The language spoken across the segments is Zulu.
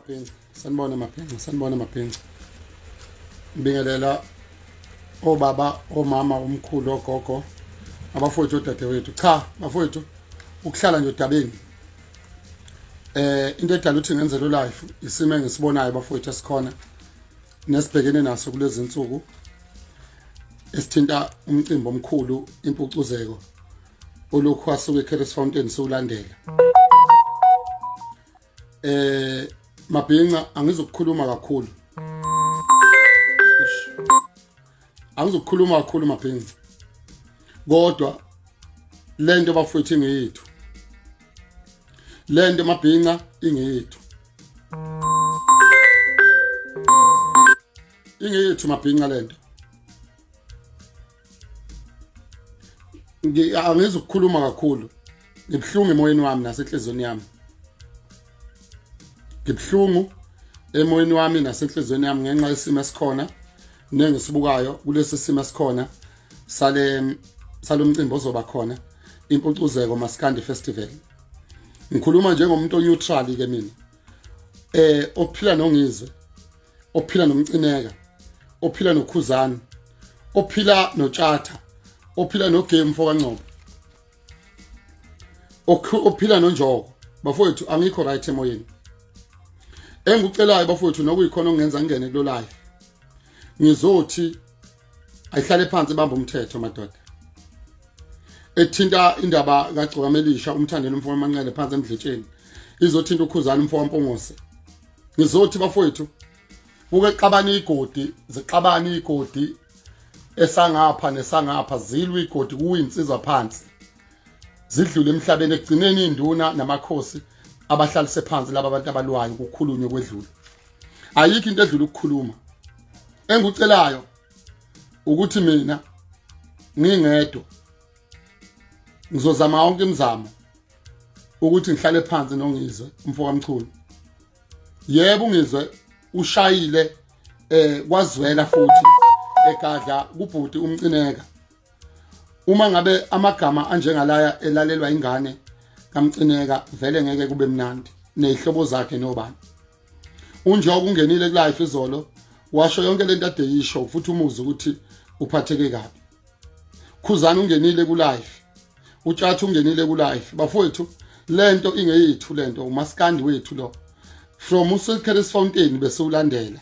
mabhinca, sanibona mabhinca, sanibona mabhinca. Ngibingelela obaba, omama, umkhulu, ogogo, abafowethu, odadewethu. Cha bafowethu, ukuhlala nje odabeni. Into edala ukuthi ngenze lo life isimo engisibonayo bafowethu esikhona nesibhekene naso kulezi insuku esithinta umcimbi omkhulu impucuzeko olokhu wasuka eCurries Fountain siwulandela. Mabhinca, angizokukhuluma kakhulu, angizokukhuluma kakhulu mabhinca, kodwa lento bafowethu ingeyethu, lento mabhinca ingeyethu, ingeyethu mabhinca lento. Angizukukhuluma kakhulu, ngibuhlungu emoyeni wami nasenhlizweni yami, ngibuhlungu emoyeni wami nasenhlizweni yami ngenxa yesimo esikhona nengisibukayo kulesi simo esikhona sale salomcimbi ozoba khona, impucuzeko Maskandi Festival. Ngikhuluma njengomuntu oneutral ke mina, ophila noNgizwe, ophila noMcineka, ophila noKhuzani, ophila noTshatha, ophila noGame mfokaNgcobo, ophila noNjoko. Bafowethu, angikho right emoyeni. Engikucelayo bafowethu, nokuyikhona okungenza ngingene kulo live, ngizothi ayihlale phansi ibambe umthetho madoda. Ethinta indaba kaGcokamelisha umthandeni umfo wamanqele phansi emdletsheni, izothinta uKhuzani umfo waMpungose. Ngizothi bafowethu, kuke xabana igodi, zixabana igodi esangapha nesangapha, zilwa igodi, kuyinsizwa phansi, zidlule emhlabeni. Ekugcineni induna namakhosi abahlalise phansi laba abantu abalwayo, kukhulunywe kwedlula. Ayikho into edlula ukukhuluma. Engikucelayo ukuthi mina ngingedwa ngizozama yonke imizamo ukuthi ngihlale phansi noNgizwe umfo kaMchunu. Yebo, ungizwe ushayile kwazwela futhi egadla kubhuti umcineka. Uma ngabe amagama anjengalaya elalelwa ingane kaMcineka, vele ngeke kube mnandi nezihlobo zakhe nobani. Unjoko ungenile kulife izolo, washo yonke lento ade yisho, futhi umuzi ukuthi uphatheke kabi. Khuzani ungenile kulife, uTshatha ungenile kulife. Bafowethu, lento ingeyethu, lento umaskandi wethu lo, from uSilkeris Fountain bese ulandela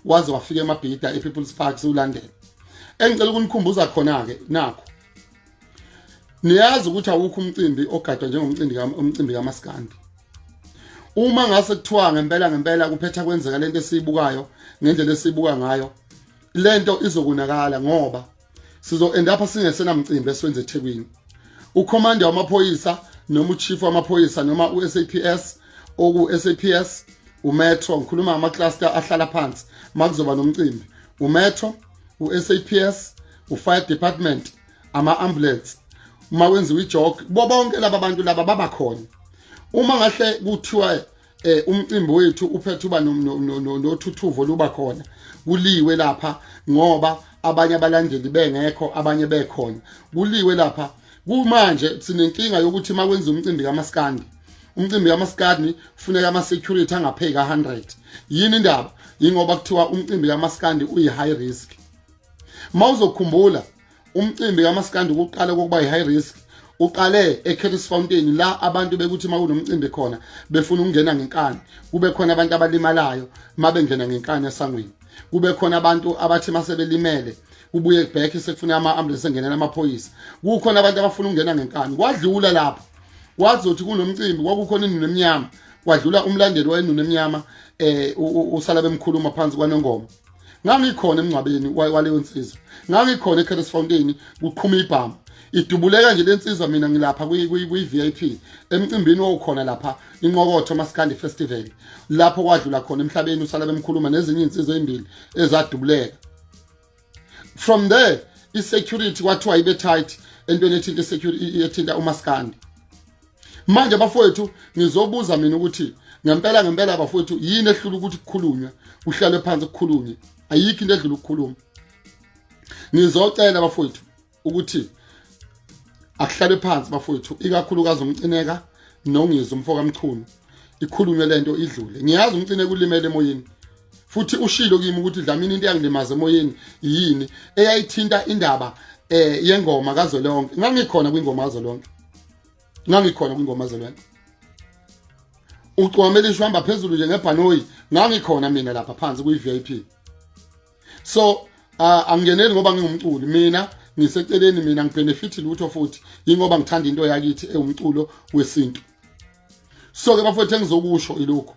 waze wafika eMabhida ePeople's Park siwulandela. Engicela ukunikhumbuza khona ke nakho, niyazi ukuthi awukho umcimbi ogadwa njengomcimbi umcimbi kaMaskandi. Uma ngase kuthiwa ngempela ngempela kuphetha kwenzeka lento esiyibukayo ngendlela esiyibuka ngayo, lento izokonakala ngoba sizo end up singesenamcimbi esiwenze eThekwini. Ucommander wamaphoyisa noma uchief wamaphoyisa noma uSAPS, oku SAPS, uMetro, ngikhuluma ngama cluster ahlala phansi makuzoba nomcimbi, uMetro, uSAPS, uFire Department, ama ambulance, uma kwenziwa ijog, bo bonke laba bantu laba baba khona. Uma ngahle kuthiwa umcimbi wethu uphethe uba nothuthuvo luba khona, kuliwe lapha ngoba abanye abalandeli bengekho, abanye bekhona, kuliwe lapha. Kumanje sinenkinga yokuthi makwenza umcimbi kaMaskandi, umcimbi kaMaskandi kufuneka ama security angapheki ka100. Yini indaba? Yingoba kuthiwa umcimbi kaMaskandi uyi high risk. Mawuzokhumbula umcimbi kaMaskandi ukuqala kokuba yi-high risk uqale eCurries Fountain, la abantu bekuthi uma kunomcimbi khona befuna ukungena ngenkani, kube khona abantu abalimalayo mabengena ngenkani esangweni, kube khona abantu abathi masebelimele kubuye back sekufuna ama-ambulance engenela amaphoyisa, kukhona abantu abafuna ukungena ngenkani. Kwadlula lapho, wazothi kunomcimbi kwakukhona inunu emnyama, kwadlula umlandeli wayenunu emnyama usala bemkhuluma phansi kwaNongoma. Ngangikhona emngcwabeni waleyo nsizwa, ngangikhona eCurries Fountain kuqhuma ibhamu, idubuleka nje lensizwa, mina ngilapha kwi-VIP emcimbini owukhona lapha inqokotho Maskandi Festival, lapho kwadlula khona emhlabeni usala bemkhuluma nezinye insizwa ezimbili ezadubuleka. From there i-security kwathiwa ibe tight entweni ethinta i-security ethinta umaskandi. Manje bafowethu, ngizobuza mina ukuthi ngempela ngempela bafowethu, yini ehlula ukuthi kukhulunywe, kuhlalwe phansi kukhulunywe? Ayikho into edlula ukukhuluma. Ngizocela bafowethu ukuthi akuhlalwe phansi bafowethu, ikakhulukazi umcineka nongizwe umfo kaMchunu. Ikhulunywe lento idlule. Ngiyazi umcine kulimele emoyeni. Futhi ushilo kimi ukuthi Dlamini into eyangilimaza emoyeni yini eyayithinta indaba yengoma kazwelonke. Ngangikhona kwingoma kazwelonke. Ngangikhona kwingoma kazwelonke. Ucwamelisha uhamba phezulu nje ngebhanoyi, ngangikhona mina lapha phansi kwi VIP. So angingeneli ngoba ngingumculi mina, ngiseceleni mina, ngibenefit lutho futhi yingoba ngithanda into yakithi ewumculo wesintu. So ke bafowethu, engizokusho ilokhu,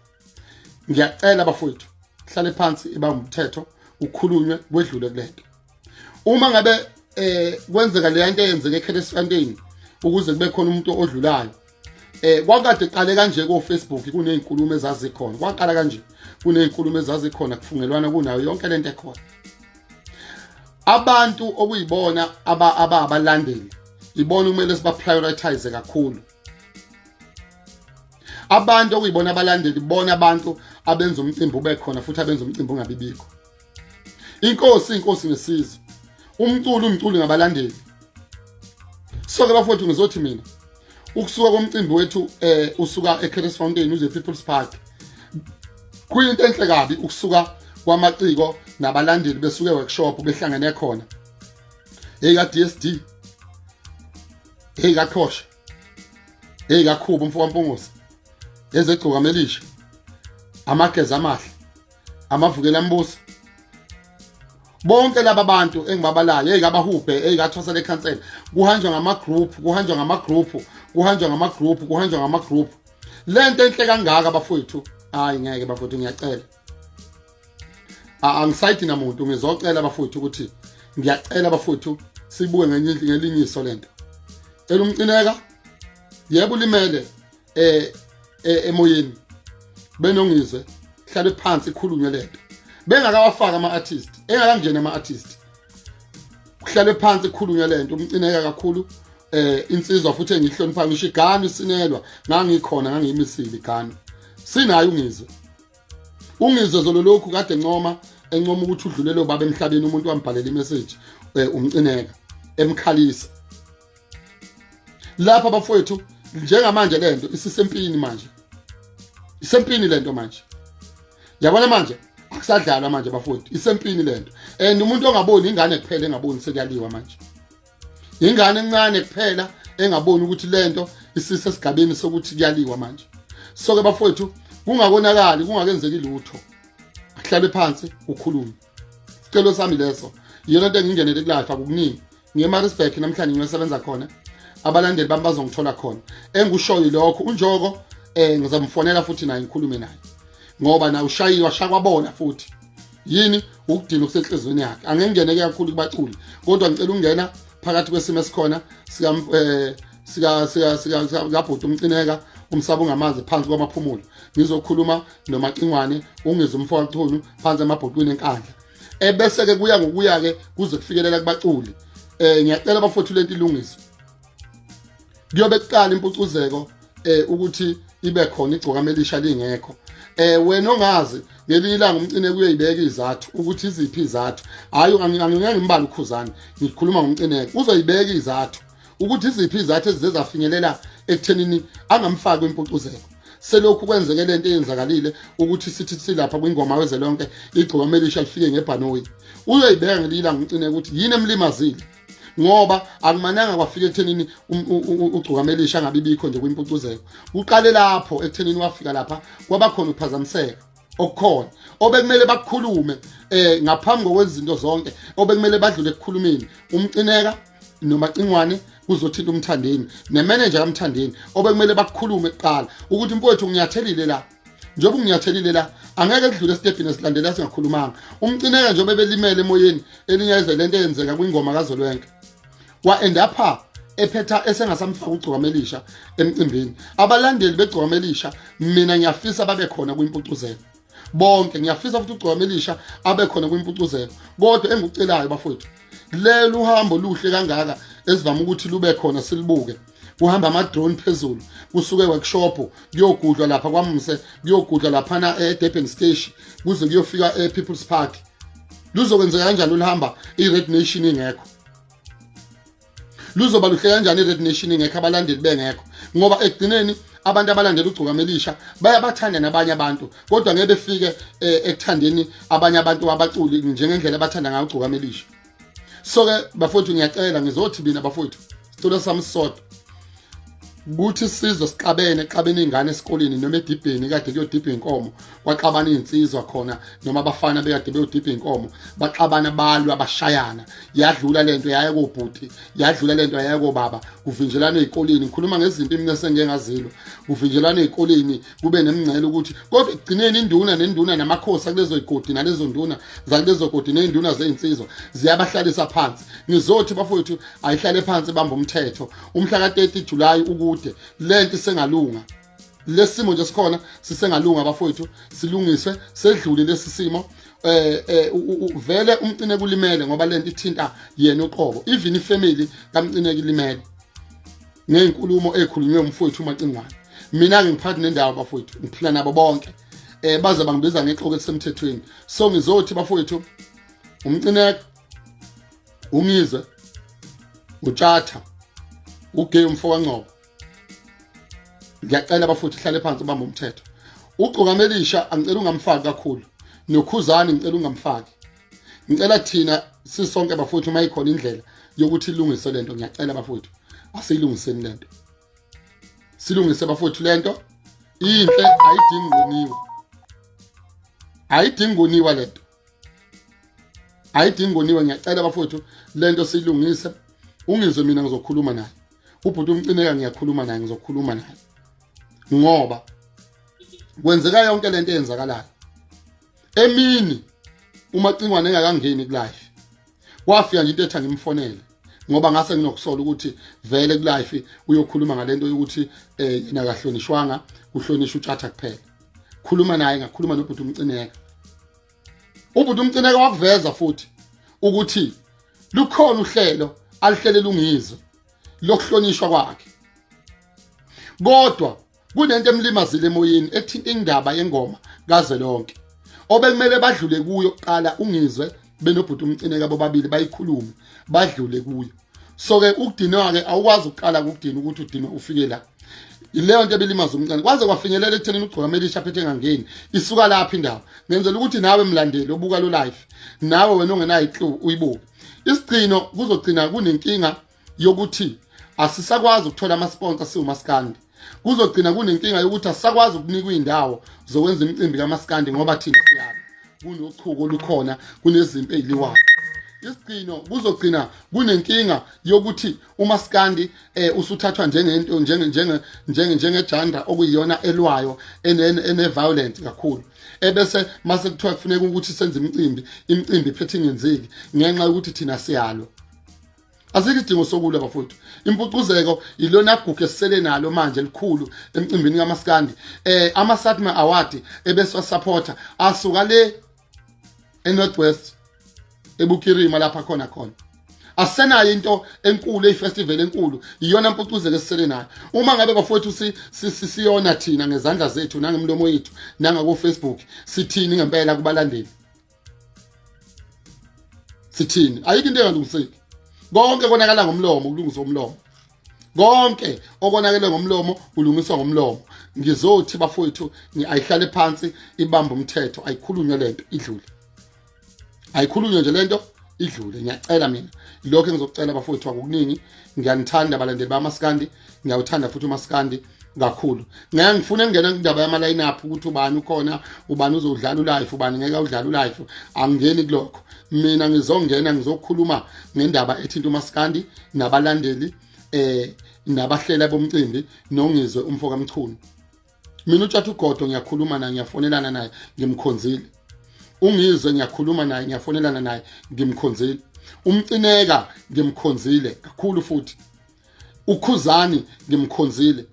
ngiyacela bafowethu, hlale phansi iba umthetho, ukhulunywe kwedlule kulento. Uma ngabe kwenzeka le nto eyenzeke eKheresifontein ukuze kube khona umuntu odlulayo, kwakade qale kanje ko Facebook kunezinkulumo ezazikhona, kwaqala kanje kunezinkulumo ezazikhona, kufungelwana kunayo yonke lento ekhona. Abantu okuyibona abalandeli ibona kumele siba prioritize kakhulu. Abantu okuyibona abalandeli bona abantu abenza umcimbi ube khona futhi abenza umcimbi ungabibikho. Inkosi inkosi nesizwe, umculo umculo ngabalandeli. So ke bafowethu, ngizothi mina ukusuka komcimbi wethu usuka eCurries Fountain uze People's Park kuyinto enhle kabi, ukusuka kwamaciko nabalandeli besuke workshop behlangene khona, hey ka DSD, hey ka Qhosha, hey ka Khuba umfo kaMpungusi, ezegcoka melisha, amageza amahle, amavukela mbuso, bonke laba bantu engibabalayo, hey kabahubhe, hey kathwasa lekhansela, kuhanjwa ngama group, kuhanjwa ngama group, kuhanjwa ngama group, kuhanjwa ngama group. Lento enhle kangaka bafowethu, hayi ngeke bafowethu, ngiyacela, angisayidi namuntu, ngizocela bafowethu ukuthi ngiyacela bafowethu sibuke ngenye ngelinye iso lento. Cela umcineka, yebo ulimele emoyeni, benongizwe hlale phansi ikhulunywe lento bengakawafaka ama-artist, engakangena ama-artist, kuhlale phansi ikhulunywe lento. Umcineka kakhulu insizwa futhi engihlonipha, ngisho igama isinelwa ngangikhona, ngangiyimisile igama sinayo ungizwe. Ungizwe zolo lokhu kade encoma encoma ukuthi udlulele ubaba emhlabeni, umuntu wambhalela imessage umcineka emkhalisa lapha bafowethu. Njengamanje lento isisempini manje, isempini lento manje, yabona manje akusadlalwa manje bafowethu, isempini lento. And umuntu ongaboni ingane kuphela engaboni sekuyaliwa manje, ingane encane kuphela engaboni ukuthi lento isisesigabeni sokuthi kuyaliwa manje. So ke bafowethu, kungakonakali, kungakenzeki lutho, akuhlale phansi ukhulume. Isicelo sami leso, iyona nto engingenele kulife akukuningi. Ngiye eMaritzburg namhlanje, ngiyosebenza khona, abalandeli bami bazongithola khona. Engikushoyo lokho, unjoko ngizamfonela futhi naye ngikhulume naye, ngoba naye ushayiwe washakwabona futhi yini ukudina okusenhlizweni yakhe. Angeke ngingeneke kakhulu kubaculi, kodwa ngicela ukungena phakathi kwesimo esikhona sika sika sika sika sikabhuti umcineka umsaba ungamazi phansi kwamaphumulo. Ngizokhuluma nomacingwane ungizwe umfowethu phansi emabhukwini enkandla, ebese ke kuya ngokuya ke kuze kufikelela kubaculi. Ngiyacela bafowethu lento ilungiswe. Kuyobe kuqala impucuzeko ukuthi ibe khona igcokama elisha lingekho. Wena ongazi ngelinye ilanga umcine kuyoyibeka izathu ukuthi iziphi izathu. Hayi, angingeke ngimbale ukhuzane, ngikhuluma ngomcineko, uzoyibeka izathu ukuthi iziphi izathu ezize zafinyelela ekuthenini angamfaki impucuzeko. Selokhu kwenzeke lento eyenzakalile ukuthi sithi silapha kwingoma wezwe lonke igcokama elisha lifike ngebhanoyi, uyoyibeka ngelinye ilanga umcine ukuthi yini emlimazile, ngoba akumananga kwafika ekuthenini ugcokama elisha angabi bikho nje kwimpucuzeko. Kuqale lapho ekuthenini wafika lapha kwaba khona ukuphazamiseka okukhona obekumele bakukhulume ngaphambi kokwenza izinto zonke, obekumele badlule ekukhulumeni umcineka nomacingwane, kuzothinta umthandeni nemanager kamthandeni, obekumele bakukhulume kuqala ukuthi mfowethu nginyathelile la, njengoba unginyathelile la angeke kudlule esitebhini esilandela singakhulumanga. Umcineka njengoba ebelimele emoyeni elinye izwe lento eyenzeka kwingoma kazwelonke, wa-end up ephetha esengasamfaka ugcokama elisha emcimbini. Abalandeli begcokama elisha mina ngiyafisa babe khona kwimpucuzeko bonke, ngiyafisa futhi ugcokama elisha abe khona kwimpucuzeko. Kodwa engikucelayo bafowethu, lelu uhambo luhle kangaka esivama ukuthi lube khona silibuke kuhamba ama-drone phezulu, kusuke workshop kuyogudlwa lapha kwamse, kuyogudlwa laphana e-Durban Station, kuze kuyofika e-People's Park, luzokwenzeka kanjani oluhamba i-Red Nation ingekho? Luzoba luhle kanjani i-Red Nation ingekho, abalandeli bengekho? Ngoba ekugcineni Abantu abalandela uGcokama Elisha bayabathanda nabanye abantu, kodwa ngeke befike ekuthandeni abanye abantu abaculi njengendlela abathanda ngayo uGcokama Elisha. So ke bafowethu, ngiyacela, ngizothi mina bafowethu, sicelo sami sisodwa kuthi sizwe sixabene, xabene ingane esikoleni noma edibheni kade kuyodibha inkomo, kwaxabana izinsizwa khona noma abafana bekade beyodibha inkomo, baxabana, balwa, bashayana, yadlula lento yaya kobhuti, yadlula lento yaya kobaba, kuvinjelana ezikoleni. Ngikhuluma ngezimpi mina sengike ngazilwa, kuvinjelana ezikoleni, kube nemingcele ukuthi kodwa ekugcineni induna nenduna namakhosi akulezo zigodi nalezo nduna zakulezo godi nezinduna zezinsizwa ziyabahlalisa phansi. Ngizothi bafowethu, ayihlale phansi, bamba umthetho. Umhla ka-30 July ukude, lento isengalunga. Lesimo nje sikhona sisengalunga bafowethu, silungiswe sedlule lesi simo. Vele uMcineka ulimele ngoba lento ithinta yena uqobo, even ifamily kaMcineka ilimele ngezinkulumo ekhulunywe umfowethu uMacingwane. Mina ke ngiphathi nendawo bafowethu, ngiphila nabo bonke, baze bangibiza ngexoki elisemthethweni. So ngizothi bafowethu, uMcineka, uNgizwe, uTshatha, ugay umfo kaNgcobo, ngiyacela bafowethu, hlale phansi, ubambe umthetho. UGcokamelisha angicela ungamfaki kakhulu, noKhuzani ngicela ungamfaki. Ngicela thina sisonke bafowethu, uma ikhona indlela yokuthi ilungise lento, ngiyacela bafowethu, asiyilungiseni lento, silungise bafowethu lento. Inhle, ayidingi koniwa, ayidingi koniwa lento, ayidingi koniwa. Ngiyacela bafowethu, lento siyilungise. Ungizwe mina ngizokhuluma naye ubhuti uMcineka, ngiyakhuluma naye, ngizokhuluma naye ngoba kwenzeka yonke lento eyenzakalayo emini uMacingwane engakangeni kulife. Kwafika nje into ethi angimfonele ngoba ngase nginokusola ukuthi vele kulife uyokhuluma ngalento yokuthi yena akahlonishwanga, kuhlonishwa uTshatha kuphela. Khuluma naye, ngakhuluma nobhuti uMcineka. Ubhuti uMcineka wakuveza futhi ukuthi lukhona uhlelo aluhlele uNgizwe lokuhlonishwa kwakhe, kodwa kunento emlimazile emoyeni ethinta indaba yengoma kazwelonke obekumele badlule kuyo kuqala uNgizwe benobhuti uMcineka bobabili, bayikhulume badlule kuyo. So ke ukudinwa ke awukwazi ukuqala ukudinwa ukuthi udinwa ufike la. Ileyo nto ebilimaza umncane kwaze kwafinyelela ekuthenini uGcokama Elisha phethe engangeni. Isuka lapha indaba, ngenzela ukuthi nawe mlandeli obuka lo live, nawe wena ongenayo iclue, uyibuke isigcino. Kuzogcina kunenkinga yokuthi asisakwazi ukuthola ama-sponsor siwumaskandi, kuzogcina kunenkinga yokuthi asisakwazi ukunikwa iy'ndawo zokwenza imicimbi kamaskandi ngoba thina siyalo, kunochuko olukhona, kunezimpi ey'liwayo. Isigcino kuzogcina kunenkinga yokuthi umaskandi usuthathwa njengento njenge njenge njenge njengejanda okuyiyona elwayo, ene violent kakhulu, ebese mase kuthiwa kufuneka ukuthi senze imicimbi, imicimbi iphethe ingenzeki ngenxa yokuthi thina siyalo. Asikho isidingo sokulwa bafowethu. Impucuzeko ilona gugu esisele nalo manje elikhulu emcimbini kaMaskandi. Ama Satma Award ebeswa supporter asuka le eNorth West, eBukirima lapha khona khona. Asenayo into enkulu, eyifestival enkulu, iyona mpucuzeko esisele nayo. Uma ngabe bafowethu siyona thina ngezandla zethu nangemlomo yethu nangako Facebook, sithini ngempela kubalandeli? Sithini? Ayikho into engalungiseki. Konke konakala ngomlomo kulungiswa umlomo, konke okonakele ngomlomo kulungiswa ngomlomo. Ngizothi bafowethu, ayihlale phansi, ibambe umthetho, ayikhulunywe lento idlule, ayikhulunywe nje lento idlule. Ngiyacela mina, lokho engizokucela bafowethu akukuningi. Ngiyanithanda balandeli bamaskandi, ngiyawuthanda futhi umaskandi kakhulu. Ngeke ngifune ngingena kundaba yama line up ukuthi ubani ukhona, ubani uzodlala ulife, ubani ngeke awudlala ulife, angingeni kulokho. Mina ngizongena ngizokhuluma ngendaba ethinta umaskandi nabalandeli nabahlela bomcimbi noNgizwe umfo kaMchunu. Mina uTshatha uGodo ngiyakhuluma naye, ngiyafonelana naye, ngimkhonzile. UNgizwe ngiyakhuluma naye, ngiyafonelana naye, ngimkhonzile. UMcineka ngimkhonzile kakhulu futhi. UKhuzani ngimkhonzile,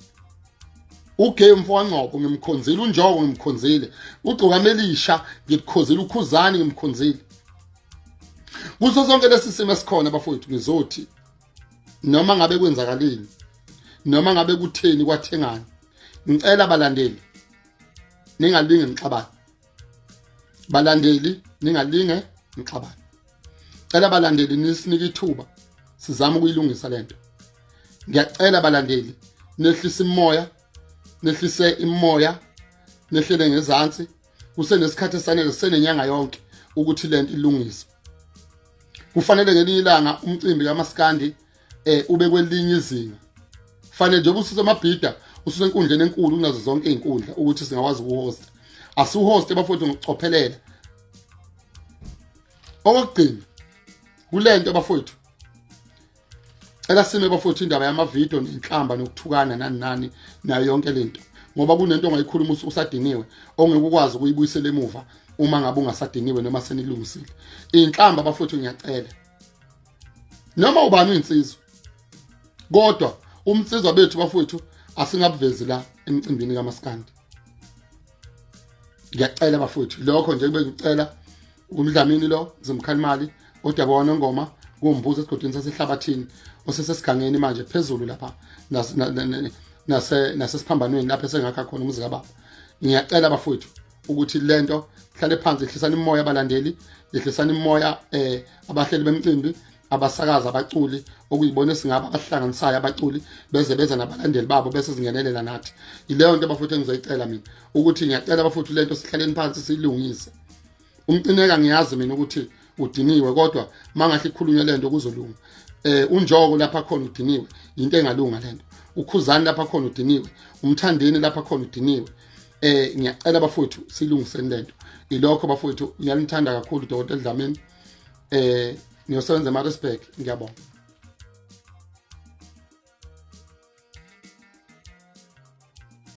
uGay mfowangcobo ngimkhonzile, uNjoko ngimkhonzile, uGcokamelisha ngikukhonzile, uKhuzani ngimkhonzile. Kuso sonke lesi simo esikhona bafowethu, ngizothi noma ngabe kwenzakaleni, noma ngabe kutheni, kwathengani, ngicela balandeli ningalinge nixabane, balandeli ningalinge nixabane. Cela balandeli nisinike ithuba sizame ukuyilungisa lento. Ngiyacela balandeli nehlisa imoya. Nehlise imoya, nehlele ngezansi. Kusenesikhathi esanele, sisenenyanga yonke ukuthi lento ilungiswe. Kufanele ngelinye ilanga umcimbi kaMaskandi ube kwelinye izinga. Fanele njengoba ususemabhida, ususenkundleni enkulu kunazo zonke izinkundla, ukuthi singakwazi ukuhosta. Asihoste bafowethu ngokucophelela. Okokugcina kulento bafowethu, cela sime bafowethu indaba yamavidiyo nenhlamba nokuthukana nani nani nayo yonke lento, ngoba kunento ongayikhuluma usadiniwe ongeke ukwazi ukuyibuyisela emuva uma ngabe ungasadiniwe noma senilungisile. Inhlamba bafowethu, ngiyacela, noma ubani uyinsizwa, kodwa umnsizwa bethu bafowethu asingabuvezi la emcimbini kaMaskandi. Ngiyacela bafowethu, lokho nje kube ngicela uMdlamini lo Zimkhalimali odaba wanongoma kuwumbuzo esigodini sasehlabathini osesesigangeni manje phezulu lapha nase nasesiphambanweni lapho esengakha khona umuzi kababa. Ngiyacela bafowethu ukuthi lento hlale phansi, ihlisana imoya abalandeli, ihlisana imoya abahleli bemcimbi, abasakazi, abaculi, okuyibona esingaba abahlanganisayo abaculi beze beza nabalandeli babo bese singenelela nathi. Ileyo nto bafowethu engizoyicela mina, ukuthi ngiyacela bafowethu lento sihlaleni phansi siyilungise. Umcineka ngiyazi mina ukuthi udiniwe, kodwa mangahle ikhulunywe lento kuzolunga. Unjoko lapha khona udiniwe, into engalunga lento. Ukhuzani lapha khona udiniwe, umthandeni lapha khona udiniwe. Ngiyacela bafowethu silungiseni lento. Ilokho bafowethu, ngiyanithanda kakhulu Dr Dlamini. Ngiyosebenza eMaritzburg, ngiyabonga.